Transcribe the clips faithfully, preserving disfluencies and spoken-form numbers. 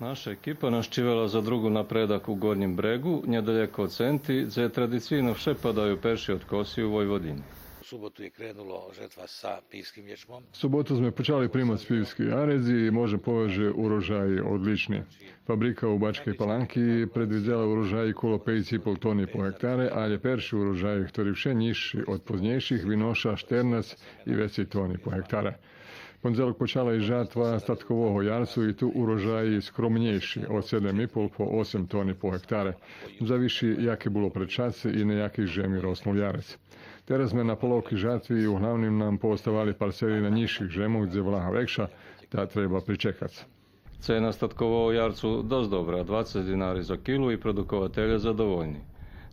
Наша екипа нащивела задруґу Напредак у Горнїм Брегу, нєдалеко од Сенти, дзе традицийно вше падаю перши откоси у Войводини. У суботу је кренуло жетва са пивским јечмом. Суботу зме почали примац пивски ярец и можем повесц же урожаї одлични. Фабрика у Бачкей Паланки предвидзела урожаї коло пейц и пол тони по гектаре, алє перши урожаї, хтори вше нїзши од познєйших, виноша штернац и вецей тони по гектаре. Пондзелок почала и жатва статкового ярцу и ту урожаї скромнєйши, од седем и пол по осем тони по гектаре. Завиши яке було предчасце и на якей жеми роснул ярец. Тераз зме на половки жатви и углавним нам пооставали парцели на нїзших жемох, дзе влага векша, та треба причекац. Цена статкового ярцу досц добра, двацец динари за килу и продукователє задовольни.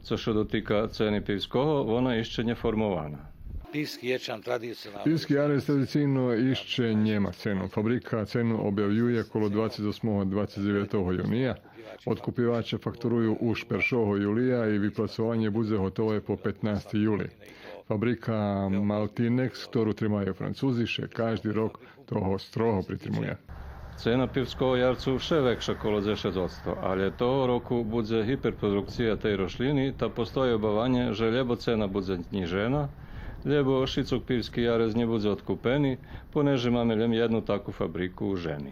Цо ше дотика цени пивского, вона ище нє формована. Пивски јечам традиционално. Пивски ярец традицийно ище нєма цену. Фабрика цену обявює коло двацец осмого, двацец дзевятого юния. Откупиваче фактурую уж першого юлия и виплацованє будзе готове по петнасти юли. Фабрика Малтинекс, хтору тримаю Французи, ше кажди рок того строго притримує. Цена пивского ярцу вше векша коло дзешец одсто, алє того року будзе гиперпродукция тей рошлїни, та постої обаванє же лєбо цена будзе знїжена, лєбо шицок пивски ярец нє будзе откупени, понеже маме лєм єдну таку фабрику у жеми.